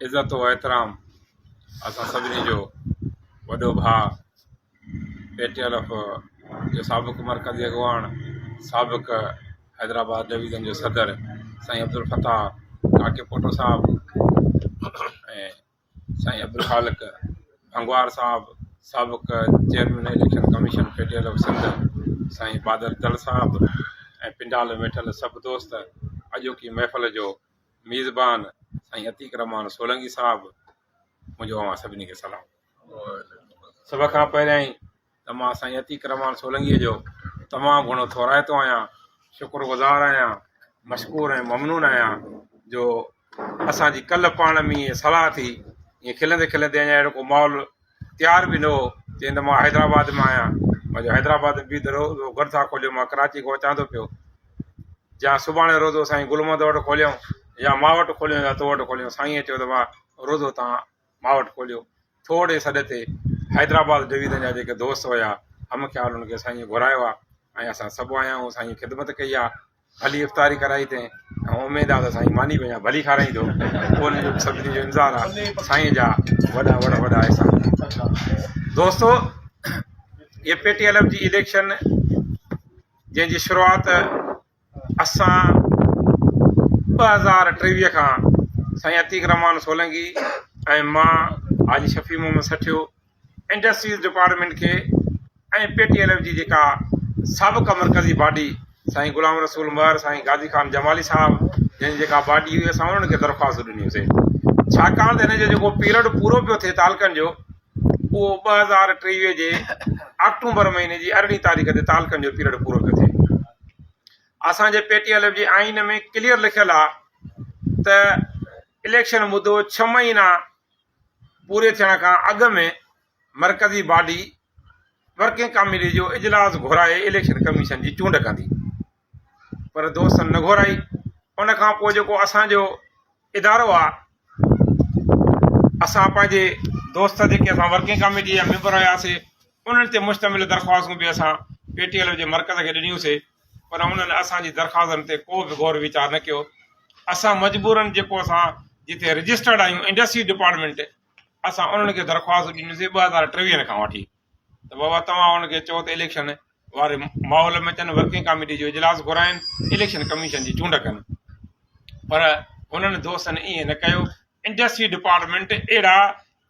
عزت و احترام اسان سڀني جو وڏو ڀاء پي ٽي ايل ايف جو سابق مرڪزي اڳواڻ سابق حيدرآباد ڊويزن جو صدر سائين عبدالفتاح ڪاڪي پوٽو صاحب ۽ سائين عبدالخالق ڀنگوار صاحب سابق chairman election commission P T L F Sindh سائين بادل دل صاحب ۽ پنڊال ۾ ويٺل سڀ دوست اڄوڪي محفل جو ميزبان سائين عتيق الرحمان سولنگي صاحب منهنجو اوهان سڀني کي سلام. سڀ کان پهريائين ته مان سائين عتيق الرحمان سولنگيء جو تمام گهڻو ٿورائتو آهيان، شڪر گذار آهيان، مشڪور ۽ ممنون آهيان جو اسان جي ڪلهه پاڻ ۾ ائين صلاح ٿي، ائين کلندي کلندي اڃا اهڙو ڪو ماحول تيار به نه هو، چيائين ته مان حيدرآباد مان آهيان، مان چيو حيدرآباد ۾ به ته روزو گڏ ٿا کوليو، مان ڪراچي کان اچان ٿو پيو، يا سڀاڻي روزو سائين گل محمد وٽ کوليون يا مان وٽ کوليون يا تو وٽ کوليون، سائينء چيو ته واهه روزو تان مان وٽ کوليو. ٿورڙي سڏ تي حيدرآباد ڊويزن جا جيڪي دوست هيا هم خيال انهن کي سائينء گهرايو آ ۽ اسان سڀ آيا آهيون سائينء خدمت ڪئي آ ڀلي افطاري ڪرائي اٿئين ۽ اميد آ ته سائين ماني به اڃا ڀلي کارائيندو پوء ان جو به سڀني جو انتظار آ سائينء جا وڏا وڏا وڏا احسان. دوستو هي پي ٽي ايل ايف جي اليڪشن جنهن جي شروعات اسان 2023 کان سائين عتيق الرحمان سولنگي ۽ مان حاجي شفيع محمد سٺيو انڊسٽريز ڊپارٽمينٽ کي ۽ پي ٽي ايل ايف جي جيڪا سابقه مرڪزي باڊي سائين غلام رسول مهر سائين غازي خان جمالي صاحب جن جي جيڪا باڊي هئي اسان انهن کي درخواست ڏنيونسي ڇاڪاڻ ته هن جو جيڪو پيرڊ پورو پيو ٿئي تعلقن جو اهو 2023 جي آڪٽومبر مهيني جي ارڙهين تاريخ تي تعلقن جو پيرڊ پورو پيو ٿئي. اسان جي پي ٽي ايل ايف جي آئين ۾ ڪليئر لکيل آ ته اليڪشن مدو ڇهه مهينا پوري ٿيڻ کان اڳ ۾ مرڪزي باڊي ورڪنگ ڪاميٽي جو اجلاس گهرائي اليڪشن ڪميشن جي چونڊ ڪندي پر دوستن نه گهرائي ان کان پوء جيڪو اسان جو ادارو آ اسان پنهنجي دوست جيڪي اسان ورڪنگ ڪاميٽي جا ميمبر هياسي انهن تي مشتمل درخواستون به اسان پي ٽي ايل جي مرڪز کي ڏنيون سي پر انهن اسان جي درخواستن تي ڪو به غور ويچار نه ڪيو اسان مجبورن جيڪو اسان جتي رجسٽرڊ آهيون انڊسٽري ڊپارٽمينٽ اسان انهن کي درخواست ڏنيون سي 2023 کان وٺي ته بابا توهان انهن کي چئو ته اليڪشن واري ماحول ۾ اچن ورڪنگ ڪاميٽي جو اجلاس گهرائين اليڪشن ڪميشن جي چونڊ ڪن پر هنن دوستن ائين نه ڪيو انڊسٽري ڊپارٽمينٽ اهڙا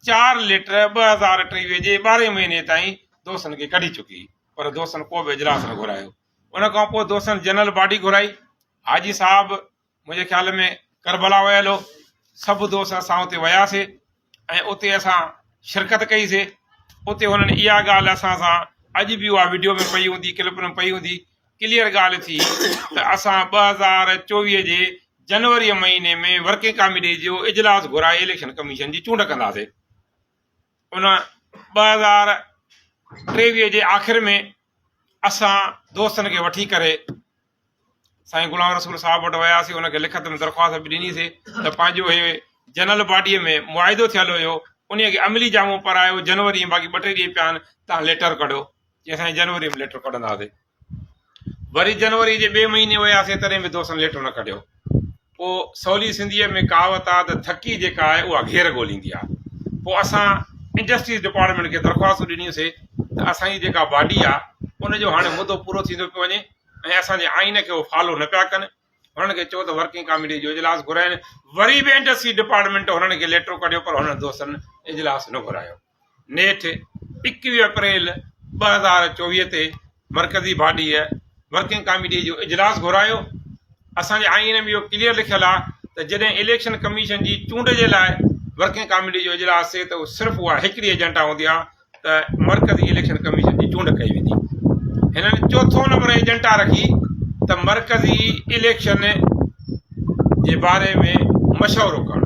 چار ليٽر 2023 جي ٻارهين مهيني تائين دوستن کي ڪڍي چڪي پر دوستن ڪو به اجلاس نه گهرايو ان کان پوء دوستن جنرل باڊي گهرائي حاجي صاحب منهنجي خيال ۾ ڪربلا ويل هو. سڀ دوست اسان اتي وياسي ۽ اتي اسان شرڪت ڪئي سي. اتي هنن اها ڳالهه اسان سان اڄ به اها وڊيو ۾ پئي هوندي ڪلپ ۾ پئي هوندي ڪليئر ڳالهه ٿي ته اسان 2024 جي جنوري مهيني ۾ ورڪنگ ڪاميٽي جو اجلاس گهرائي اليڪشن ڪميشن جي چونڊ ڪنداسي. ان 2023 جي آخر ۾ اسان دوستن کي وٺي ڪري سائين غلام رسول صاحب وٽ وياسين ان کي لکت ۾ درخواست به ڏني سي ته پنهنجو هي جنرل باڊي ۾ معاهدو ٿيل هيو انهي کي عملي جامو پرايو جنوري ۾ باقي ٻه ٽي ڏينهن پيا آهن تان ليٽر ڪڍو چي سائين جنوري ۾ ليٽر ڪڍنداسي وري جنوري جي ٻئي مهيني وياسي تڏهن به دوستن ليٽر نه ڪڍيو پوء سولي سنڌيء ۾ ڪهاوت آ ته ٿڪي جيڪا آهي اها گهير ڳوليندي آ. پوء اسان انڊسٽريز ڊپارٽمينٽ کي درخواستون ڏنيون سي ته اسان جي جيڪا باڊي آ ان جو هاڻي مدو پورو ٿيندو پيو وڃي ۽ اسان جي آئين کي هو فالو نه پيا ڪن. هنن کي چئو ته ورڪنگ ڪاميٽي جو اجلاس گهرائين. وري به انڊسٽري ڊپارٽمينٽ هنن کي ليٽر ڪڍيو پر هنن دوستن اجلاس نه گهرايو. نيٺ 21 اپريل 2024 تي مرڪزي باڊيء ورڪنگ ڪاميٽيء جو اجلاس گهرايو. اسان جي آئين ۾ اهو ڪليئر لکيل آهي ته جڏهن اليڪشن ڪميشن جي چونڊ جي لاء ورڪنگ ڪاميٽي جو اجلاس ٿئي ته صرف اها هڪڙي ايجنڊا هوندي آهي ته مرڪزي اليڪشن ڪميشن جي چونڊ ڪئي ويندي. هنن چوٿون نمبر ايجنڊا رکي ته مرڪزي اليڪشن جي باري ۾ مشورو ڪرڻ.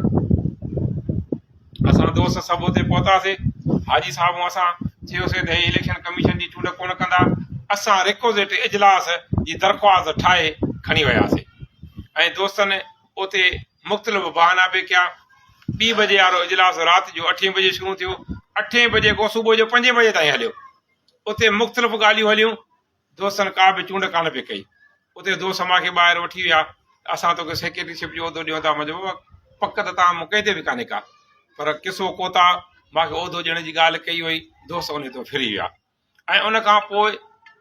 اسان دوست سڀ اتي پهتاسي. حاجي صاحب ۽ اسان چيوسي ته هي اليڪشن ڪميشن جي چونڊ ڪونه ڪندا. اسان ريڪوزيٽ اجلاس جي درخواست ٺاهي کڻي وياسي ۽ دوستن اتي مختلف بهانا به ڪيا. ٻي بجي وارو اجلاس رات جو اٺين بجي شروع ٿيو. اٺين بجي کان صبح جو پنجين بجي تائين هليو. اتي مختلف ڳالهيون هليون. دوستن ڪا به چونڊ ڪانه پئي ڪئي. اتي دوست مان کي ٻاهر وٺي ويا ته اسان توکي سيڪريٽري شپ جو عهدو ڏيون ٿا. مان چيو بابا پڪ ته توهان مون ڪنهن تي به ڪانهي ڪا پر قصو ڪوتاهه مان کي عهدو ڏيڻ جي ڳالهه ڪئي وئي دوست ان تي ڦري ويا ۽ ان کان پوء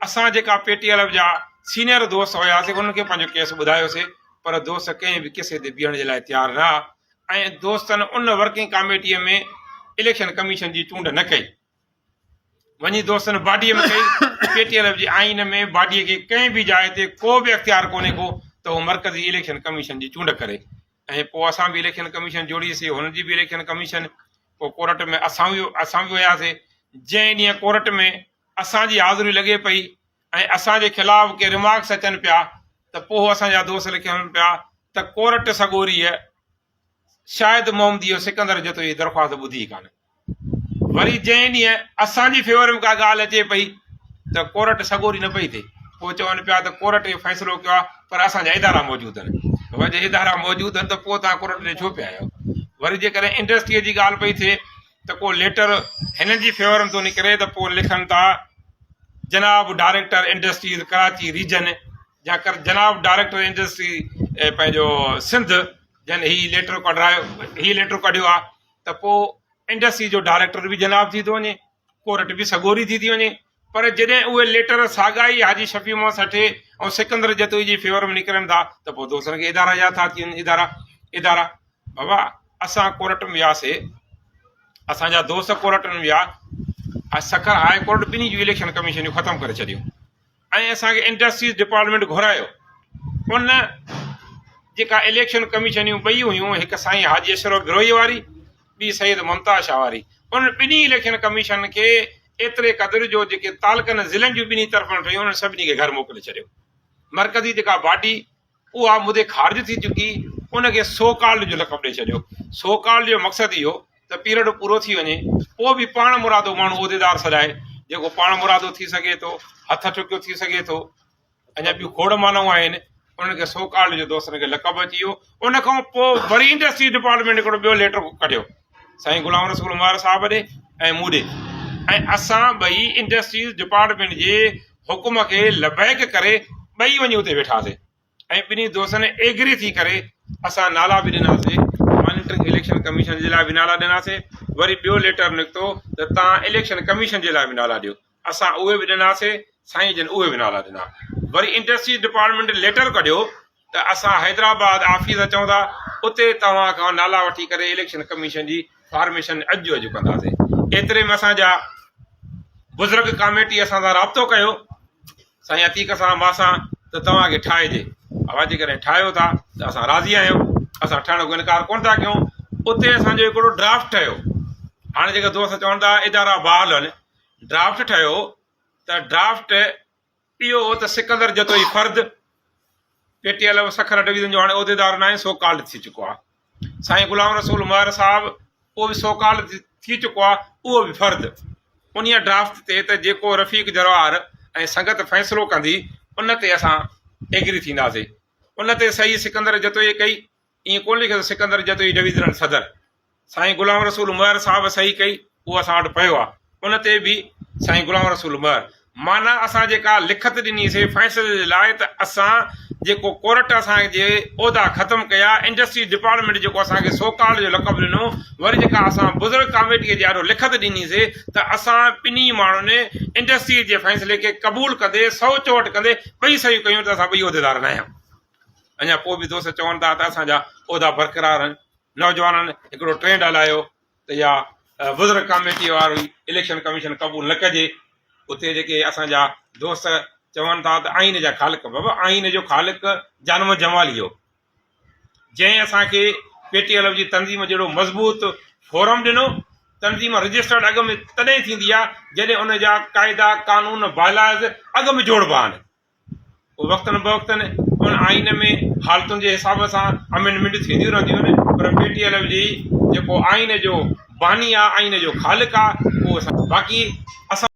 اسان جيڪا پي ٽي ايل جا سينئر دوست هياسي انهن کي پنهنجو ڪيس ٻڌايوسي پر دوست ڪنهن به قصي تي بيهڻ جي لاء تيار نه ها ۽ دوستن ان ورڪنگ ڪاميٽي ۾ اليڪشن ڪميشن جي چونڊ نه ڪئي وڃي دوستن باڊيء ۾ ڪئي. پي ٽي ايل ايف جي آئين ۾ باڊيء کي ڪنهن به جاء تي ڪو به اختيار ڪونهي ڪو ته هو مرڪزي اليڪشن ڪميشن جي چونڊ ڪري ۽ پوء اسان به اليڪشن ڪميشن جوڙي سي هن جي به اليڪشن ڪميشن پوء ڪورٽ ۾ اسان به اسان به وياسي جنهن ڏينهن ڪورٽ ۾ اسان جي حاضري لڳي پئي ۽ اسان جي خلاف ڪي ريمارڪس اچن پيا ته پوء اسان جا دوست لکن پيا ته ڪورٽ سڳوريء شايد محمدي ۽ سڪندر جتوئي جي درخواست ٻڌي ئي ڪانه. وري جنهن ڏينهن اسان جي فيور ۾ ڪا ڳالهه اچي پئي ته ڪورٽ سڳوري نه پئي ٿئي. پوء چون پيا ته ڪورٽ اهو فيصلو ڪيو آهي پر اسان جا ادارا موجود آهن. بابا جي ادارا موجود آهن ته پوء توهان ڪورٽ ڏي ڇو پيا آيو؟ وري جيڪڏهن انڊسٽريء جي ڳالهه پئي ٿئي ته ڪو ليٽر هنن جي فيور ۾ ٿو نڪري ته پوء لکن ٿا جناب ڊائريڪٽر انڊسٽريز ڪراچي ريجن يا جناب ڊائريڪٽر انڊسٽري پنهنجو سنڌ جن هي ليٽر ڪڍرايو هي ليٽر ڪڍيو آ ته پوء انڊسٽري جو ڊائريڪٽر به جناب ٿي ٿو وڃي ڪورٽ به سڳوري ٿي ٿي وڃي پر جڏهن اهي ليٽر ساڳا ئي حاجي شفيع محمد سٺي ۽ سڪندر جتوئي جي فيور ۾ نڪرن ٿا ته پوء دوستن کي ادارا ياد ٿا ٿي وڃن ادارا ادارا بابا اسان ڪورٽ ۾ وياسي اسان جا دوست ڪورٽ ۾ ويا سکر هاء ڪورٽ ٻنهي جون اليڪشن ڪميشنون ختم ڪري ڇڏيون ۽ اسان کي انڊسٽريز ڊپارٽمينٽ گهرايو ان جيڪا اليڪشن ڪميشنيون ٻئي هيون هڪ سائين حاجي اشرف بروهي واري ٻي سيد ممتاز شاهه واري ان ٻنهي اليڪشن ڪميشن کي ايتري قدر جو جيڪي تعلقن ضلعن جون ٻنهي طرفن ٺهيون انهن سڀني کي گهر موڪلي ڇڏيو مرڪزي جيڪا باڊي اها مدي خارج ٿي چڪي ان کي سو ڪالڊ جو لقب ڏئي ڇڏيو سو ڪالڊ جو مقصد اهو ته پيرڊ پورو ٿي وڃي پوء به پاڻ مرادو ماڻهو عهديدار سڏائي جيڪو پاڻ مرادو ٿي سگهي ٿو هٿ ٺڪيو ٿي سگهي ٿو اڃا ٻيون کوڙ معنائون آهن انهن کي سو ڪالڊ جو دوستن کي لقب اچي ويو ان کان پوء وري انڊسٽري ڊپارٽمينٽ هڪڙو ٻيو ليٽر ڪڍيو سائين غلام رسول مهر صاحب ڏي ۽ مون ڏي ۽ اسان ٻئي انڊسٽريز ڊپارٽمينٽ جي حڪم کي لبيڪ ڪري ٻئي وڃي اتي ويٺاسي ۽ ٻنهي دوستن ايگري ٿي ڪري اسان نالا به ڏناسي مانيٽرنگ اليڪشن ڪميشن جي لاء به نالا ڏناسي وري ٻيو ليٽر نڪتو ته تان اليڪشن ڪميشن جي لاء به نالا ڏيو اسان اهي به ڏناسي سائين جن اهي به نالا ڏنا وري انڊسٽريز ڊپارٽمينٽ ليٽر ڪڍيو ته اسان حيدرآباد آفيس اچون ٿا اتي توهان کان نالا وٺي ڪري اليڪشن ڪميشن جي فارميشن اڄ جو اڄ ڪنداسين ايتري ۾ اسان جا بزرگ ڪاميٽي اسان سان رابطو ڪيو سائين عتيق سان مان سان ته توهان کي ٺاهجي اوهان جيڪڏهن ٺاهيو ٿا ته اسان راضي آهيون اسان ٺهڻ کان انڪار ڪونه ٿا ڪيون اتي اسان جو هڪڙو ڊرافٽ ٺهيو هاڻي جيڪي دوست چون ٿا ادارا بحال آهن ڊرافٽ ٺهيو ته ڊرافٽ اهو هو ته سڪندر جتوئي فرد P T L Sukkur division جو هاڻي عهديدار ناهي سو ڪالڊ ٿي چڪو آهي. سائين غلام رسول مهر صاحب اهو به سو ڪالڊ ٿي چڪو آهي اهو به فرد. انهيء ڊرافٽ تي ته جيڪو رفيق جروار ۽ سنگت فيصلو ڪندي ان تي اسان ايگري ٿينداسين. ان تي صحيح سڪندر جتوئي ڪئي ائين ڪونه لکيو ته سڪندر جتوئي ڊويزنل صدر سائين غلام رسول مهر صاحب صحيح ڪئي اهو اسان وٽ پيو آهي ان تي به سائين غلام رسول مهر معنيٰ اسان جيڪا لکت ڏني سي فيصلي جي لاء ته اسان جيڪو ڪورٽ اسان جي عهدا ختم ڪيا انڊسٽري ڊپارٽمينٽ جيڪو اسان کي سوڪال جو لقب ڏنو وري جيڪا اسان بزرگ ڪاميٽي جي آڏو لکت ڏني سي ته اسان ٻنهي ماڻهن انڊسٽري جي فيصلي کي قبول ڪندي سو چوٽ ڪندي ٻئي صحيح ڪيون ته اسان ٻئي عهديدار نه آهيون اڃا پوء به دوست چون ٿا ته اسان جا عهدا برقرار آهن. نوجوانن هڪڙو ٽرينڊ هلايو ته اها بزرگ ڪاميٽي واري اليڪشن ڪميشن قبول نه ڪجي. اتي جيڪي اسان جا دوست چون ٿا ته آئين جا خالق بابا آئين جو خالق جان محمد جمالي هو جنهن اسان کي پي ٽي ايل جي تنظيم جهڙو مضبوط فورم ڏنو. تنظيم رجسٽرڊ اڳ ۾ تڏهن ٿيندي آهي جڏهن ان جا قاعدا قانون بائلاز اڳ ۾ جوڙبا آهن. پوء وقتن بوقتن ان آئين ۾ حالتن جي حساب سان امينڊمينٽ ٿينديون رهنديون آهن پر پي ٽي ايل ايف جي جيڪو آئين جو باني آهي آئين جو خالق آهي اهو اسان باقي اسان.